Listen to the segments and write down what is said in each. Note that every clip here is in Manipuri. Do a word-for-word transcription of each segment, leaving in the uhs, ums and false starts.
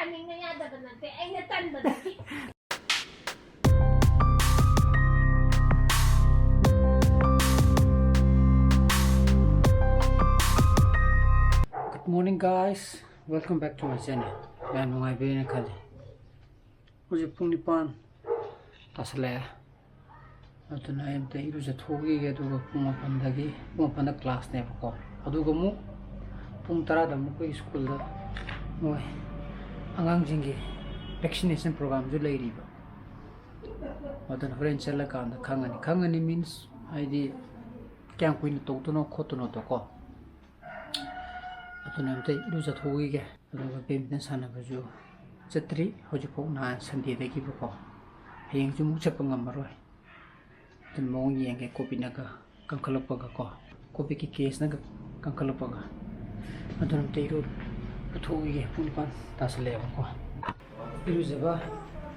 ꯌꯥꯅꯤꯡꯅ ꯌꯥꯗꯕ ꯅꯠꯇꯦ, ꯑꯩꯅ ꯇꯟꯕꯗꯒꯤ꯫ Good morning, guys. Welcome back to my channel. ꯌꯥꯝ ꯅꯨꯡꯉꯥꯏꯕꯤꯔꯦꯅ ꯈꯜꯂꯤ꯫ ꯍꯧꯖꯤꯛ ꯄꯨꯡ ꯅꯤꯄꯥꯟ ꯇꯥꯁꯜꯂꯛꯑꯦ꯫ ꯑꯗꯨꯅ ꯑꯩ ꯑꯝꯇ ꯏꯔꯨꯖꯊꯣꯛꯈꯤꯒꯦ, ꯑꯗꯨꯒ ꯄꯨꯡ ꯃꯥꯄꯟꯗꯒꯤ, ꯄꯨꯡ ꯃꯥꯄꯟꯗ classꯅꯦꯕꯀꯣ꯫ ꯑꯗꯨꯒ ꯑꯃꯨꯛ ꯄꯨꯡ ꯇꯔꯥꯗ ꯑꯃꯨꯛ ꯑꯩꯈꯣꯏ schoolꯗ ꯃꯣꯏ ꯑꯉꯥꯡꯁꯤꯡꯒꯤ vaccination programꯁꯨ ꯂꯩꯔꯤꯕ꯫ ꯑꯗꯨꯅ ꯍꯣꯔꯦꯟ ꯆꯠꯂꯀꯥꯟꯗ ꯈꯪꯉꯅꯤ꯫ ꯈꯪꯉꯅꯤ means ꯍꯥꯏꯗꯤ ꯀꯌꯥꯝ ꯀꯨꯏꯅ ꯇꯧꯗꯣꯏꯅꯣ ꯈꯣꯠꯇꯣꯏꯅꯣꯗꯣꯀꯣ꯫ ꯑꯗꯨꯅ ꯑꯝꯇ ꯏꯔꯨꯖꯊꯣꯛꯈꯤꯒꯦ꯫ ꯑꯗꯨꯒ badminton ꯁꯥꯟꯅꯕꯁꯨ ꯆꯠꯇ꯭ꯔꯤ ꯍꯧꯖꯤꯛꯐꯥꯎ, ꯅꯍꯥꯟ Sundayꯗꯒꯤꯕꯀꯣ꯫ ꯍꯌꯦꯡꯁꯨ ꯑꯃꯨꯛ ꯆꯠꯄ ꯉꯝꯃꯔꯣꯏ꯫ ꯑꯗꯨꯅ ꯃꯑꯣꯡ ꯌꯦꯡꯒꯦ, COVID ꯅꯒ ꯀꯟꯈꯠꯂꯛꯄꯒ ꯀꯣ, COVID ꯀꯤ case ꯅꯒ ꯀꯟꯈꯠꯂꯛꯄꯒ꯫ ꯑꯗꯨꯅ ꯑꯝꯇ ꯏꯔꯨ ꯂꯨꯊꯣꯛꯈꯤꯒꯦ, ꯄꯨꯡ ꯅꯤꯄꯥꯟ ꯇꯥꯁꯜꯂꯛꯑꯦꯕꯀꯣ꯫ ꯏꯔꯨꯖꯕ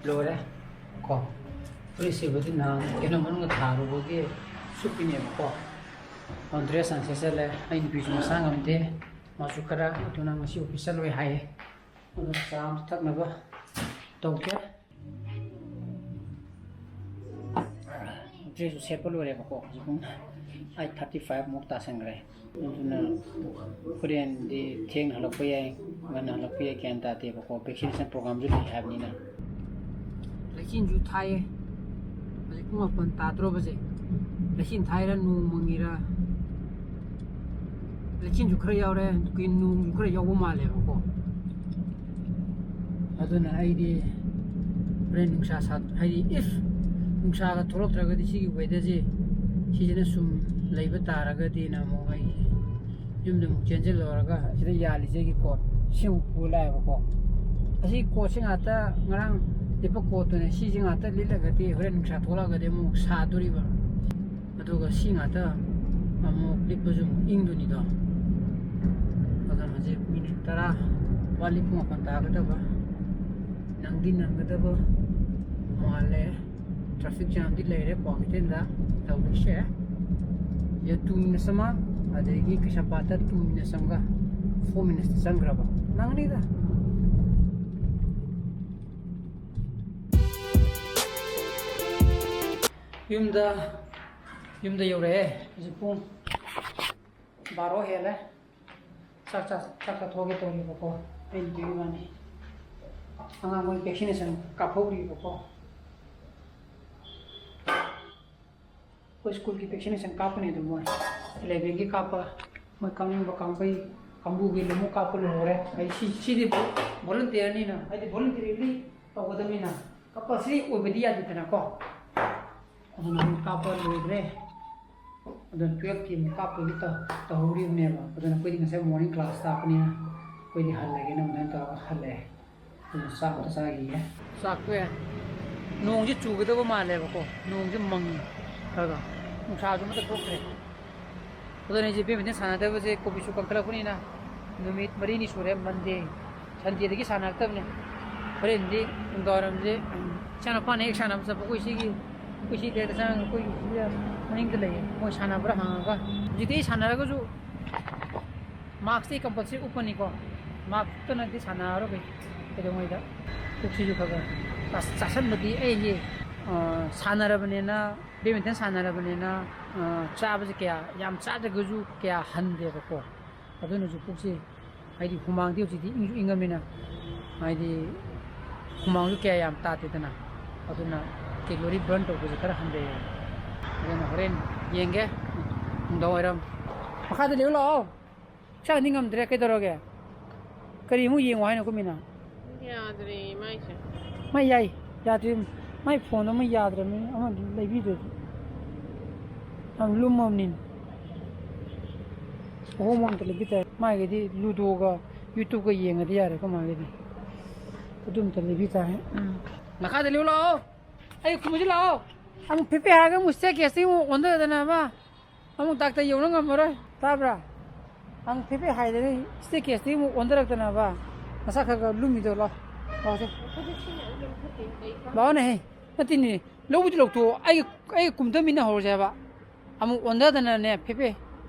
ꯂꯣꯏꯔꯦ ꯀꯣ꯫ ꯐꯨꯔꯤꯠꯁꯤꯕꯨꯗꯤ ꯅꯍꯥꯟ ꯀꯩꯅꯣ ꯃꯅꯨꯡꯗ ꯊꯥꯔꯨꯕꯒꯤ ꯁꯨꯞꯄꯤꯅꯦꯕꯀꯣ꯫ ꯑꯣ, dress ꯍꯥꯟꯅ ꯁꯦꯠꯆꯜꯂꯦ꯫ ꯑꯩ ꯅꯨꯄꯤꯁꯨ ꯃꯁꯥ ꯉꯝꯗꯦ, ꯃꯥꯁꯨ ꯈꯔ, ꯑꯗꯨꯅ ꯉꯁꯤ office ꯆꯠꯂꯣꯏ ꯍꯥꯏꯌꯦ꯫ ꯑꯗꯨꯅ ꯆꯥ ꯑꯃ ꯊꯛꯅꯕ ꯇꯧꯒꯦ꯫ Dress ꯁꯨ ꯁꯦꯠꯄ ꯂꯣꯏꯔꯦꯕꯀꯣ꯫ ꯍꯧꯖꯤꯛ ꯄꯨꯡ eight thirty five ꯃꯨꯛ ꯇꯥꯁꯟꯈ꯭ꯔꯦ꯫ ꯑꯗꯨꯅ ꯍꯣꯔꯦꯟꯗꯤ ꯊꯦꯡꯅ ꯍꯜꯂꯛꯄ ꯌꯥꯏ, ꯉꯟꯅ ꯍꯜꯂꯛꯄ ꯌꯥꯏ, ꯒ꯭ꯌꯥꯟ ꯇꯥꯗꯦꯕꯀꯣ꯫ Vaccination programꯁꯨ ꯂꯩ ꯍꯥꯏꯕꯅꯤꯅ꯫ ꯂꯩꯆꯤꯟꯁꯨ ꯊꯥꯏꯌꯦ꯫ ꯍꯧꯖꯤꯛ ꯄꯨꯡ ꯃꯥꯄꯟ ꯇꯥꯗ꯭ꯔꯣꯕꯁꯦ꯫ ꯂꯩꯆꯤꯟ ꯊꯥꯏꯔ ꯅꯣꯡ ꯃꯪꯉꯤꯔ? ꯂꯩꯆꯤꯟꯁꯨ ꯈꯔ ꯌꯥꯎꯔꯦ, ꯑꯗꯨꯒꯤ ꯅꯣꯡꯁꯨ ꯈꯔ ꯌꯥꯎꯕ ꯃꯥꯜꯂꯦꯕꯀꯣ꯫ ꯑꯗꯨꯅ ꯑꯩꯗꯤ ꯍꯣꯔꯦꯟ ꯅꯨꯡꯁꯥ ꯁꯥ-, ꯍꯥꯏꯗꯤ if ꯅꯨꯡꯁꯥꯒ ꯊꯣꯛꯂꯛꯇ꯭ꯔꯒꯗꯤ, ꯁꯤꯒꯤ weather ꯁꯦ ꯁꯤꯁꯤꯅ ꯁꯨꯝ ꯂꯩꯕ ꯇꯥꯔꯒꯗꯤꯅ ꯑꯃꯨꯛ ꯑꯩ ꯌꯨꯝꯗ ꯑꯃꯨꯛ ꯆꯦꯟꯁꯤꯜꯂꯨꯔꯒ ꯁꯤꯗ ꯌꯥꯜꯂꯤꯁꯦ ꯑꯩꯒꯤ coat ꯁꯤ ꯑꯃꯨꯛ ꯄꯨ ꯂꯥꯛꯑꯦꯕꯀꯣ꯫ ꯑꯁꯤ coat ꯁꯤ ꯉꯥꯛꯇ, ꯉꯔꯥꯡ ꯂꯤꯠꯄ coat ꯇꯨꯅꯦ, ꯁꯤꯁꯤ ꯉꯥꯛꯇ ꯂꯤꯠꯂꯒꯗꯤ ꯍꯣꯔꯦꯟ ꯅꯨꯡꯁꯥ ꯊꯣꯛꯂꯛꯑꯒꯗꯤ ꯑꯃꯨꯛ ꯁꯥꯗꯣꯔꯤꯕ꯫ ꯑꯗꯨꯒ ꯁꯤ ꯉꯥꯛꯇ ꯑꯃꯨꯛ ꯂꯤꯠꯄꯁꯨ ꯑꯃꯨꯛ ꯏꯪꯗꯣꯏꯅꯤꯗꯣ꯫ ꯑꯗꯨꯅ ꯍꯧꯖꯤꯛ ꯃꯤꯅꯤꯠ ꯇꯔꯥ ꯋꯥꯠꯂꯤ ꯄꯨꯡ ꯃꯥꯄꯟ ꯇꯥꯒꯗꯕ꯫ ꯅꯪꯗꯤ ꯅꯪꯒꯗꯕ ꯃꯥꯜꯂꯦ꯫ Traffic jam ꯗꯤ ꯂꯩꯔꯦ ꯀ꯭ꯋꯥꯀꯩꯊꯦꯜꯗ ꯇꯧꯔꯤꯁꯦ꯫ ꯁꯤꯗ two minutes ꯑꯃ, ꯑꯗꯒꯤ ꯀꯩꯁꯥꯝꯄꯥꯠꯇ two minutes ꯑꯃꯒ, four minutes ꯇ ꯆꯪꯈ꯭ꯔꯕ꯫ ꯅꯪꯅꯤꯗ꯫ ꯌꯨꯝꯗ, ꯌꯨꯝꯗ ꯌꯧꯔꯛꯑꯦ꯫ ꯍꯧꯖꯤꯛ ꯄꯨꯡ ꯕꯥꯔꯣ ꯍꯦꯜꯂꯦ꯫ ꯆꯥꯛ ꯆꯥ-, ꯆꯥꯛ ꯆꯥꯊꯣꯛꯑꯒꯦ ꯇꯧꯔꯤꯕꯀꯣ꯫ ꯑꯩꯅ ꯇꯧꯔꯤ ꯋꯥꯅꯤ꯫ ꯑꯉꯥꯡ ꯃꯣꯏ vaccination ꯀꯥꯞꯍꯧꯔꯤꯕꯀꯣ꯫ ꯑꯩꯈꯣꯏ ꯁ꯭ꯀꯨꯜꯒꯤ vaccination ꯀꯥꯞꯄꯅꯦ ꯑꯗꯨꯝ ꯃꯣꯏ꯫ Elevenꯒꯤ ꯀꯥꯞꯄ, ꯃꯣꯏ ꯀꯥꯞꯅꯤꯡꯕ ꯀꯥꯡꯕꯩ ꯀꯥꯡꯕꯨꯒꯤ ꯑꯃꯨꯛ ꯀꯥꯞꯄ ꯂꯣꯏꯍꯧꯔꯦ꯫ ꯑꯩ ꯁꯤ-, ꯁꯤꯗꯤ volunteerꯅꯤꯅ, ꯍꯥꯏꯗꯤ voluntarily ꯇꯧꯒꯗꯕꯅꯤꯅ compulsory ꯑꯣꯏꯕꯗꯤ ꯌꯥꯗꯦꯗꯅꯀꯣ꯫ ꯑꯗꯨꯅ ꯑꯃꯨꯛ ꯀꯥꯞꯄ ꯂꯣꯏꯈ꯭ꯔꯦ꯫ ꯑꯗꯨꯅ twelveꯀꯤ ꯑꯃꯨꯛ ꯀꯥꯞꯄꯒꯤ ꯇꯧ-, ꯇꯧꯍꯧꯔꯤꯕꯅꯦꯕ꯫ ꯑꯗꯨꯅ ꯑꯩꯈꯣꯏꯗꯤ ꯉꯁꯥꯏ morning class ꯇꯥꯛꯄꯅꯤꯅ ꯑꯩꯈꯣꯏꯗꯤ ꯍꯜꯂꯒꯦꯅ ꯑꯗꯨꯃꯥꯏꯅ ꯇꯧꯔꯒ ꯍꯜꯂꯛꯑꯦ꯫ ꯑꯗꯨꯅ ꯆꯥꯛ ꯑꯝꯇ ꯆꯥꯈꯤꯒꯦ꯫ ꯆꯥꯛ ꯇꯣꯛꯑꯦ꯫ ꯅꯣꯡꯁꯦ ꯆꯨꯒꯗꯕ ꯃꯥꯜꯂꯦꯕꯀꯣ꯫ ꯅꯣꯡꯁꯦ ꯃꯪꯉꯤ ꯈꯔ ꯈꯔ꯫ ꯅꯨꯡꯁꯥꯁꯨ ꯑꯃꯠꯇ ꯊꯣꯛꯇ꯭ꯔꯦ꯫ ꯑꯗꯨꯅ ꯑꯩꯁꯦ badminton ꯁꯥꯟꯅꯗꯕꯁꯦ ꯀꯣꯕꯤꯁꯨ ꯀꯟꯈꯠꯂꯛꯄꯅꯤꯅ ꯅꯨꯃꯤꯠ ꯃꯔꯤꯅꯤ ꯁꯨꯔꯦ꯫ Monday, Sundayꯗꯒꯤ ꯁꯥꯟꯅꯔꯛꯇꯕꯅꯦ꯫ ꯍꯣꯔꯦꯟꯗꯤ ꯅꯨꯡꯗꯥꯡꯋꯥꯏꯔꯝꯁꯦ ꯏꯆꯥꯅꯨꯄꯥꯅ ꯍꯦꯛ ꯁꯥꯟꯅꯕ ꯆꯠꯄ, ꯑꯩꯈꯣꯏ ꯁꯤꯒꯤ, ꯑꯩꯈꯣꯏ ꯁꯤ ꯂꯩꯔꯛꯇ ꯆꯪꯉꯒ ꯑꯩꯈꯣꯏ ꯁꯤꯗ ꯃꯅꯤꯡꯗ ꯂꯩꯌꯦ, ꯃꯣꯏ ꯁꯥꯟꯅꯕ꯭ꯔꯥ ꯍꯪꯉꯒ꯫ ꯍꯧꯖꯤꯛꯇꯤ ꯑꯩ ꯁꯥꯟꯅꯔꯒꯁꯨ maskꯇꯤ compulsory ꯎꯞꯄꯅꯤꯀꯣ꯫ Mask ꯎꯞꯇꯅꯗꯤ ꯁꯥꯟꯅꯔꯔꯣꯏ ꯀꯩꯗꯧꯉꯩꯗ꯫ ꯄꯨꯛꯁꯤꯁꯨ ꯈꯔ ꯈꯔ ꯆꯥ-, ꯆꯥꯁꯟꯕꯗꯤ ꯑꯩꯁꯦ, ꯑ, ꯁꯥꯟꯅꯔꯕꯅꯤꯅ, badminton ꯁꯥꯟꯅꯔꯕꯅꯤꯅ, ꯑ, ꯆꯥꯕꯁꯦ ꯀꯌꯥ, ꯌꯥꯝ ꯆꯥꯗ꯭ꯔꯒꯁꯨ ꯀꯌꯥ ꯍꯟꯗꯦꯕꯀꯣ꯫ ꯑꯗꯨꯅꯁꯨ ꯄꯨꯛꯁꯤ, ꯍꯥꯏꯗꯤ ꯍꯨꯃꯥꯡꯗꯤ ꯍꯧꯖꯤꯛꯇꯤ ꯏꯪꯁꯨ ꯏꯪꯉꯃꯤꯅ, ꯍꯥꯏꯗꯤ ꯍꯨꯃꯥꯡꯁꯨ ꯀꯌꯥ ꯌꯥꯝ ꯇꯥꯗꯦꯗꯅ, ꯑꯗꯨꯅ calorie burn ꯇꯧꯕꯁꯦ ꯈꯔ ꯍꯟꯊꯩꯌꯦ꯫ ꯑꯗꯨꯅ ꯍꯣꯔꯦꯟ ꯌꯦꯡꯒꯦ, ꯅꯨꯡꯗꯥꯡ ꯋꯥꯏꯔꯝ꯫ ꯃꯈꯥꯗ ꯂꯦꯛꯎ ꯂꯥꯛꯑꯣ꯫ ꯍꯛꯆꯥꯡꯗꯤ ꯉꯝꯗ꯭ꯔꯦ, ꯀꯩꯗꯧꯔꯒꯦ? ꯀꯔꯤ ꯑꯃꯨꯛ ꯌꯦꯡꯉꯣ ꯍꯥꯏꯅꯣ ꯀꯨꯝꯃꯤꯅ? ꯌꯥꯗ꯭ꯔꯦ ꯃꯥꯏꯁꯦ꯫ ꯃꯥꯏ ꯌꯥꯏ, ꯌꯥꯗ꯭ꯔꯤ꯫ ꯃꯥꯏ ꯐꯣꯟ ꯑꯃ ꯌꯥꯗ꯭ꯔꯕꯅꯤ, ꯑꯃ ꯂꯩꯕꯤꯗ꯭ꯔꯗꯤ꯫ ꯌꯥꯝ ꯂꯨꯝꯃꯕꯅꯤꯅ꯫ ꯑꯍꯣꯡꯕ ꯑꯝꯇ ꯂꯩꯕꯤ ꯇꯥꯔꯦ꯫ ꯃꯥꯒꯤꯗꯤ ꯂꯨꯗꯣꯒ YouTubeꯀ ꯌꯦꯡꯉꯗꯤ ꯌꯥꯔꯦꯀꯣ ꯃꯥꯒꯤꯗꯤ꯫ ꯑꯗꯨ ꯑꯝꯇ ꯂꯩꯕꯤ ꯇꯥꯔꯦ꯫ ꯎꯝ꯫ ꯃꯈꯥꯗ ꯂꯦꯛꯎ ꯂꯥꯛꯑꯣ꯫ ꯑꯩ ꯈꯨꯝꯃꯨꯁꯤ ꯂꯥꯛꯑꯣ꯫ ꯑꯃꯨꯛ ꯐꯦꯐꯦ ꯍꯥꯏꯔꯒ ꯑꯃꯨꯛ staircaseꯇꯒꯤ ꯑꯃꯨꯛ ꯑꯣꯟꯊꯗꯅꯕ꯫ ꯑꯃꯨꯛ ꯗꯥꯛꯇꯔ ꯌꯧꯅ ꯉꯝꯃꯔꯣꯏ꯫ ꯇꯥꯕ꯭ꯔꯥ? ꯑꯃꯨꯛ ꯐꯦꯐꯦ ꯍꯥꯏꯗꯅ staircaseꯇꯒꯤ ꯑꯃꯨꯛ ꯑꯣꯟꯊꯔꯛꯇꯅꯕ꯫ ꯅꯁꯥ ꯈꯔ ꯈꯔ ꯂꯨꯝꯃꯤꯗꯣ ꯂꯥꯎ꯫ ꯂꯥꯎꯁꯦ꯫ ꯂꯥꯛꯑꯣꯅꯦꯍꯦ꯫ ꯅꯠꯇꯦꯅꯦ꯫ ꯂꯧꯕꯨꯗꯤ ꯂꯧꯊꯣꯛꯑꯣ꯫ ꯑꯩꯒ, ꯑꯩꯒ ꯀꯨꯝꯊꯃꯤꯟꯅꯍꯧꯔꯁꯦ ꯍꯥꯏꯕ꯫ ꯑꯃꯨꯛ ꯑꯣꯟꯊꯗꯅꯅꯦ ꯐꯦꯐꯦ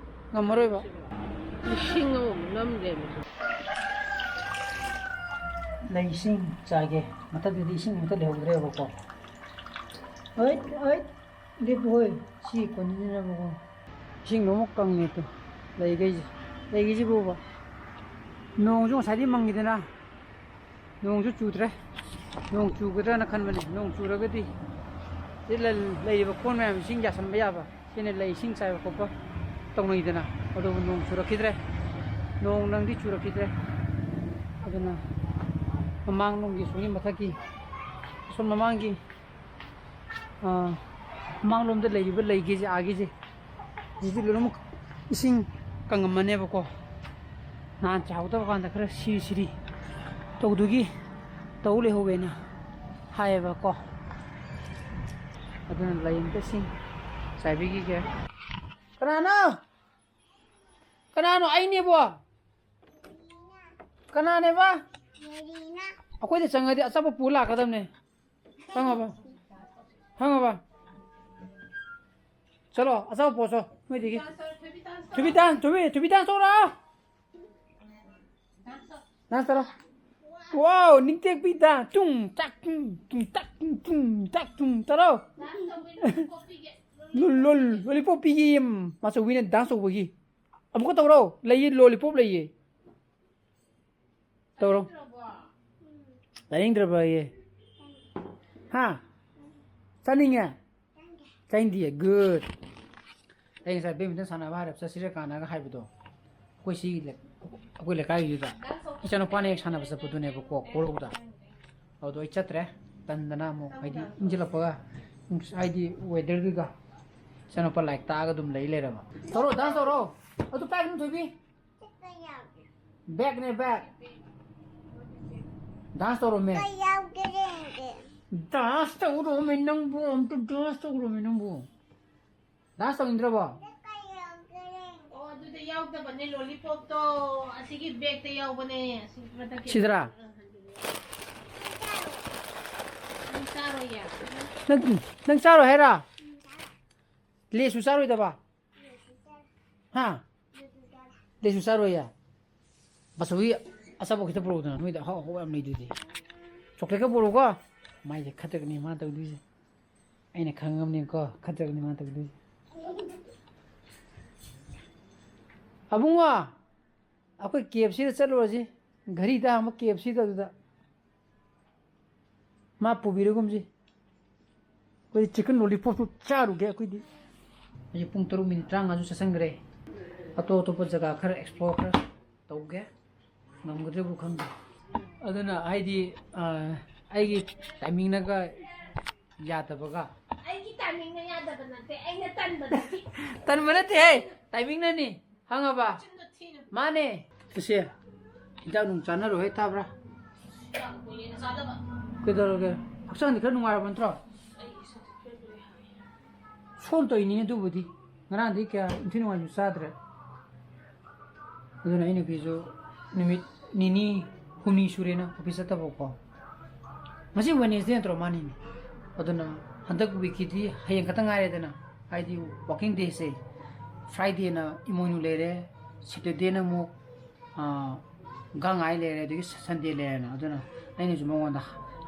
ꯉꯝꯃꯔꯣꯏꯕ꯫ ꯏꯁꯤꯡ ꯑꯃꯨꯛ ꯅꯝꯗꯦꯅꯦ꯫ ꯂꯩ ꯏꯁꯤꯡ ꯆꯥꯏꯒꯦ꯫ ꯃꯊꯛꯇꯗꯤ ꯏꯁꯤꯡ ꯑꯝꯇ ꯂꯩꯍꯧꯗ꯭ꯔꯦꯕꯀꯣ꯫ ꯍꯣꯏ, ꯍꯣꯏ꯫ ꯂꯦꯞꯄꯨ ꯍꯣꯏ, ꯁꯤ ꯀꯣꯟꯅꯗꯅꯕꯀꯣ꯫ ꯏꯁꯤꯡ ꯂꯣꯏꯅꯃꯛ ꯀꯪꯉꯦ ꯇꯨ, ꯂꯩꯈꯩꯁꯦ, ꯂꯩꯈꯩꯁꯤꯕꯨꯕ꯫ ꯅꯣꯡꯁꯨ ꯉꯁꯥꯏꯗꯤ ꯃꯪꯉꯤꯗꯅ, ꯅꯣꯡꯁꯨ ꯆꯨꯗ꯭ꯔꯦ꯫ ꯅꯣꯡ ꯆꯨꯒꯗ꯭ꯔꯅ ꯈꯟꯕꯅꯦ, ꯅꯣꯡ ꯆꯨꯔꯒꯗꯤ ꯁꯤ ꯂ-, ꯂꯩꯔꯤꯕ ꯀꯣꯟ ꯃꯌꯥꯝ ꯏꯁꯤꯡ ꯌꯥꯁꯟꯕ ꯌꯥꯕ, ꯁꯤꯅ ꯂꯩ ꯏꯁꯤꯡ ꯆꯥꯏꯕ ꯈꯣꯠꯄ ꯇꯧꯅꯩꯗꯅ, ꯑꯗꯨꯕꯨ ꯅꯣꯡ ꯆꯨꯔꯛꯈꯤꯗ꯭ꯔꯦ꯫ ꯅꯣꯡ ꯅꯪꯗꯤ ꯆꯨꯔꯛꯈꯤꯗ꯭ꯔꯦ꯫ ꯑꯗꯨꯅ ꯃꯃꯥꯡꯂꯣꯝꯒꯤ ꯁꯣꯝꯒꯤ ꯃꯊꯛꯀꯤ, ꯁꯣꯝ ꯃꯃꯥꯡꯒꯤ ꯑꯥ, ꯃꯃꯥꯡꯂꯣꯝꯗ ꯂꯩꯔꯤꯕ ꯂꯩꯒꯤꯁꯦ, ꯑꯥꯒꯤꯁꯦ, ꯍꯧꯖꯤꯛꯇꯤ ꯂꯣꯏꯅꯃꯛ ꯏꯁꯤꯡ ꯀꯪꯉꯝꯃꯅꯦꯕꯀꯣ꯫ ꯅꯍꯥꯟ ꯆꯥꯍꯧꯗꯕ ꯀꯥꯟꯗ ꯈꯔ ꯁꯤꯔꯤ ꯁꯤꯔꯤ ꯇꯧꯗꯨꯒꯤ ꯇꯧ ꯂꯩꯍꯧꯋꯦꯅ ꯍꯥꯏꯌꯦꯕꯀꯣ꯫ ꯑꯗꯨꯅ ꯂꯩ ꯑꯝꯇ ꯏꯁꯤꯡ ꯆꯥꯏꯕꯤꯈꯤꯒꯦ꯫ ꯀꯅꯥꯅꯣ? ꯀꯅꯥꯅꯣ? ꯑꯩꯅꯦꯕꯣ꯫ ꯀꯅꯥꯅꯦꯕ? ꯑꯩꯈꯣꯏꯗ ꯆꯪꯉꯗꯤ ꯑꯆꯥꯄꯣꯠ ꯄꯨ ꯂꯥꯛꯀꯗꯕꯅꯦ꯫ ꯈꯪꯉꯕ? ꯈꯪꯉꯕ? ꯆꯠꯂꯣ, ꯑꯆꯥꯄꯣꯠ ꯄꯣꯠꯁꯣ ꯅꯣꯏꯗꯒꯤ꯫ ꯊꯨꯕꯤ ꯗꯥꯟꯁ, ꯊꯨꯕꯤ, ꯊꯨꯕꯤ, ꯊꯨꯕꯤ ꯗꯥꯟꯁ ꯇꯧꯔꯣ꯫ ꯗꯥꯟꯁ ꯇꯧꯔꯣ꯫ ꯋꯥꯎ, ꯅꯤꯡꯇꯦꯛꯄꯤ ꯗꯥꯟꯁ꯫ ꯇꯨꯡ ꯇꯥꯛ ꯇꯨꯡ, ꯇꯨꯡ ꯇꯥꯛ ꯇꯨꯡ, ꯇꯨꯡ ꯇꯥꯛ ꯇꯨꯡ ꯇꯧꯔꯣ꯫ ꯂꯣꯜ, ꯂꯣꯜ, ꯂꯣꯂꯤꯄꯣꯞ ꯄꯤꯒꯦ꯫ ꯃꯥꯆꯧꯕꯤꯅ ꯗꯥꯟꯁ ꯇꯧꯕꯒꯤ꯫ ꯑꯃꯨꯛꯀ ꯇꯧꯔꯣ꯫ ꯂꯩꯌꯦ, ꯂꯣꯂꯤꯄꯣꯞ ꯂꯩꯌꯦ꯫ ꯇꯧꯔꯣ꯫ ꯇꯥꯅꯤꯡꯗ꯭ꯔꯕꯌꯦ? ꯍꯥ? ꯆꯥꯅꯤꯡꯉꯦ? ꯆꯥꯅꯤꯡꯗꯤꯌꯦ? Good. ꯑꯩ ꯉꯁꯥꯏ badminton ꯁꯥꯟꯅꯕ ꯍꯥꯏꯔꯞ ꯆꯠꯁꯤꯔ ꯀꯥꯟꯅꯒ ꯍꯥꯏꯕꯗꯣ, ꯑꯩꯈꯣꯏ ꯁꯤꯒꯤ ꯂꯩ-, ꯑꯩꯈꯣꯏ ꯂꯩꯀꯥꯏꯒꯤꯗꯨꯗ ꯏꯆꯥꯅꯨꯄꯥꯅ ꯍꯦꯛ ꯁꯥꯟꯅꯕ ꯆꯠꯄꯗꯨꯅꯦꯕꯀꯣ, ꯀꯣꯔꯧꯗ꯫ ꯑꯗꯨꯗꯣ ꯑꯩ ꯆꯠꯇ꯭ꯔꯦ, ꯇꯟꯗꯅ ꯑꯃꯨꯛ, ꯍꯥꯏꯗꯤ ꯏꯪꯁꯤꯜꯂꯛꯄꯒ, ꯍꯥꯏꯗꯤ weatherꯗꯨꯒ꯫ ꯏꯆꯥꯅꯨꯄꯥ ꯂꯥꯏꯔꯤꯛ ꯇꯥꯛꯑꯒ ꯑꯗꯨꯝ ꯂꯩ ꯂꯩꯔꯕ꯫ ꯇꯧꯔꯣ, dance ꯇꯧꯔꯣ꯫ ꯑꯗꯨ ꯄꯥꯏꯒꯅꯨ, ꯊꯣꯏꯕꯤ꯫ Bagꯅꯦ, bag꯫ Dance ꯇꯧꯔꯣꯃꯦ꯫ Dance ꯇꯧꯔꯣꯃꯦ ꯅꯪꯕꯨ, ꯑꯝꯇ dance ꯇꯧꯔꯣꯃꯦ ꯅꯪꯕꯨ꯫ Dance ꯇꯧꯅꯤꯡꯗ꯭ꯔꯕꯣ? ꯑꯣ, ꯑꯗꯨꯗ ꯌꯥꯎꯗꯕꯅꯦ, lollipopꯇꯣ꯫ ꯑꯁꯤꯒꯤ bagꯇ ꯌꯥꯎꯕꯅꯦ, ꯑꯁꯤ ꯃꯊꯛꯀꯤ꯫ ꯁꯤꯗꯔꯥ? ꯅꯪ ꯆꯥꯔꯣꯏꯌꯦ? ꯅꯪ, ꯅꯪ ꯆꯥꯔꯣꯏ ꯍꯥꯏꯔꯣ? Laysꯁꯨ ꯆꯥꯔꯣꯏꯗꯕ? ꯍꯥ? Laysꯁꯨ ꯆꯥꯔꯣꯏꯌꯦ? ꯃꯥꯆꯧꯕꯤ, ꯑꯆꯥꯄꯣꯠ ꯈꯤꯇ ꯄꯨꯔꯛꯎꯗꯅ, ꯅꯣꯏꯗ ꯑꯍꯥꯎ ꯑꯍꯥꯎꯕ ꯌꯥꯝ ꯂꯩꯗꯨꯗꯤ꯫ Chocolateꯀ ꯄꯨꯔꯛꯎꯀꯣ꯫ ꯃꯥꯏꯁꯦ ꯈꯠꯇ꯭ꯔꯒꯅꯤ ꯃꯥ ꯇꯧꯗꯣꯏꯁꯦ꯫ ꯑꯩꯅ ꯈꯪꯉꯕꯅꯤꯀꯣ, ꯈꯠꯆꯕꯅꯤ ꯃꯥ ꯇꯧꯗꯣꯏꯁꯦ꯫ ꯑꯕꯨꯡꯉꯣ, ꯑꯩꯈꯣꯏ ꯀꯦ ꯑꯦꯐ ꯁꯤꯗ ꯆꯠꯂꯨꯔꯁꯤ꯫ ꯘꯔꯤꯗ ꯍꯥꯡꯕ ꯀꯦ ꯑꯦꯐ ꯁꯤꯗ ꯑꯗꯨꯗ꯫ ꯃꯥ ꯄꯨꯕꯤꯔꯒꯨꯝꯁꯤ꯫ ꯑꯩꯈꯣꯏꯗꯤ ꯆꯤꯀꯟ ꯂꯣꯂꯤꯄꯣꯞꯇꯨ ꯆꯥꯔꯨꯒꯦ ꯑꯩꯈꯣꯏꯗꯤ꯫ ꯍꯧꯖꯤꯛ ꯄꯨꯡ ꯇꯔꯨꯛ ꯃꯤꯅꯤꯠ ꯇꯔꯥꯃꯉꯥꯁꯨ ꯆꯠꯁꯟꯈ꯭ꯔꯦ꯫ ꯑꯇꯣꯞ ꯑꯇꯣꯞꯄ ꯖꯒꯥ ꯈꯔ ꯑꯦꯛꯁꯄ꯭ꯂꯣꯔ ꯈꯔ ꯇꯧꯒꯦ꯫ ꯉꯝꯒꯗ꯭ꯔꯕꯨ ꯈꯪꯗꯦ꯫ ꯑꯗꯨꯅ ꯍꯥꯏꯗꯤ, ꯑ, ꯑꯩꯒꯤ ꯇꯥꯏꯃꯤꯡꯅꯒ ꯌꯥꯗꯕꯒ꯫ ꯑꯩꯒꯤ ꯇꯥꯏꯃꯤꯡꯅ ꯌꯥꯗꯕ ꯅꯠꯇꯦ, ꯑꯩꯅ ꯇꯟꯕ ꯅꯠꯇꯦ꯫ ꯇꯟꯕ ꯅꯠꯇꯦꯍꯦ, ꯇꯥꯏꯃꯤꯡꯅꯅꯤ꯫ ꯈꯪꯉꯕ? ꯆꯤꯟꯗꯣ ꯊꯤꯅ꯫ ꯃꯥꯅꯦ꯫ ꯏꯆꯦ, ꯍꯤꯗꯥꯛ ꯅꯨꯡ ꯆꯥꯅꯔꯣꯏ ꯇꯥꯕ꯭ꯔꯥ? ꯌꯥꯝ ꯀꯨꯏꯔꯦꯅ ꯆꯥꯗꯕ꯫ ꯀꯩꯗꯧꯔꯒꯦ? ꯍꯛꯆꯥꯡꯗꯤ ꯈꯔ ꯅꯨꯡꯉꯥꯏꯔꯕ ꯅꯠꯇ꯭ꯔꯣ? ꯑꯩ ꯏꯁꯥꯁꯦ ꯈꯔ ꯅꯨꯡꯉꯥꯏ ꯍꯥꯏ꯫ ꯁꯣꯟ ꯇꯧꯔꯤꯅꯤꯅꯦ ꯑꯗꯨꯕꯨꯗꯤ꯫ ꯉꯔꯥꯡꯗꯤ ꯀꯌꯥ ꯏꯟꯊꯤ ꯅꯨꯡꯉꯥꯏꯁꯨ ꯆꯥꯗ꯭ꯔꯦ꯫ ꯑꯗꯨꯅ ꯑꯩ ꯅꯨꯄꯤꯁꯨ ꯅꯨꯃꯤꯠ ꯅꯤꯅꯤ ꯍꯨꯝꯅꯤ ꯁꯨꯔꯦꯅ ꯑꯣꯐꯤꯁ ꯆꯠꯇꯕꯀꯣ꯫ ꯉꯁꯤ ꯋꯦꯅꯦꯁꯗꯦ ꯅꯠꯇ꯭ꯔꯣ? ꯃꯥꯅꯤꯅꯦ꯫ ꯑꯗꯨꯅ ꯍꯟꯗꯛ ꯋꯤꯛꯀꯤꯗꯤ ꯍꯌꯦꯡ ꯈꯛꯇ ꯉꯥꯏꯔꯦꯗꯅ꯫ ꯍꯥꯏꯗꯤ ꯋꯥꯀꯤꯡ ꯗꯦꯁꯦ꯫ ꯐ꯭ꯔꯥꯏꯗꯦꯅ ꯏꯃꯣꯏꯅꯨ ꯂꯩꯔꯦ, ꯁꯦꯇꯔꯗꯦꯅ ꯑꯃꯨꯛ, ꯑꯥ, ꯒꯥꯡ ꯉꯥꯏ ꯂꯩꯔꯦ, ꯑꯗꯒꯤ ꯁꯟꯗꯦ ꯂꯩꯔꯦꯅ꯫ ꯑꯗꯨꯅ ꯑꯩꯅꯁꯨ ꯃꯉꯣꯟꯗ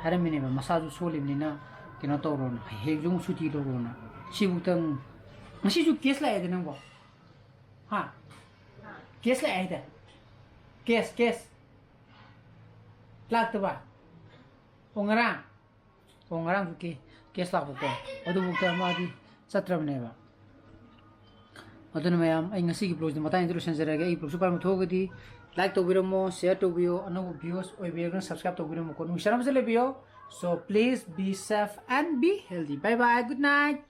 ꯍꯥꯏꯔꯝꯃꯤꯅꯦꯕ, ꯃꯁꯥꯁꯨ ꯁꯣꯜꯂꯤꯕꯅꯤꯅ ꯀꯩꯅꯣ ꯇꯧꯔꯣꯅ, ꯍꯌꯦꯡꯁꯨ ꯑꯃꯨꯛ ꯁꯨꯇꯤ ꯂꯧꯔꯣꯅ꯫ ꯁꯤꯕꯨꯛꯇꯪ, ꯉꯁꯤꯁꯨ ꯀꯦꯁ ꯂꯥꯛꯑꯦꯗ ꯅꯪꯕꯣ? ꯍꯥ? ꯀꯦꯁ ꯂꯥꯛꯑꯦ ꯍꯥꯏꯗ? Case, case. ꯂꯥꯛꯇꯕ? ꯑꯣ, ꯉꯔꯥꯡ? ꯑꯣ, ꯉꯔꯥꯡꯁꯨ ꯀꯦ-, ꯀꯦꯁ ꯂꯥꯛꯄꯀꯣ꯫ ꯑꯗꯨꯐꯥꯎꯗ ꯃꯥꯗꯤ ꯆꯠꯇ꯭ꯔꯕꯅꯦꯕ꯫ ꯑꯗꯨꯅ ꯃꯌꯥꯝ, ꯑꯩ ꯉꯁꯤꯒꯤ ꯕ꯭ꯂꯣꯒꯁꯤꯗꯤ ꯃꯇꯥꯡ ꯑꯁꯤꯗ ꯂꯣꯏꯁꯤꯟꯖꯔꯒꯦ꯫ ꯑꯩꯒꯤ ꯕ꯭ꯂꯣꯒꯁꯨ ꯄꯥꯝꯕ ꯊꯣꯛꯑꯒꯗꯤ ꯂꯥꯏꯛ ꯇꯧꯕꯤꯔꯝꯃꯣ, ꯁꯤꯌꯔ ꯇꯧꯕꯤꯌꯣ, ꯑꯅꯧꯕ ꯚ꯭ꯌꯨꯋꯔꯁ ꯑꯣꯏꯕꯤꯔꯒꯅ ꯁꯕꯁꯀ꯭ꯔꯥꯏꯕ ꯇꯧꯕꯤꯔꯝꯃꯨꯀꯣ꯫ ꯅꯨꯡꯁꯤꯅꯕꯁꯦ ꯂꯩꯕꯤꯌꯣ꯫ So please be safe and be healthy. Bye bye, good night.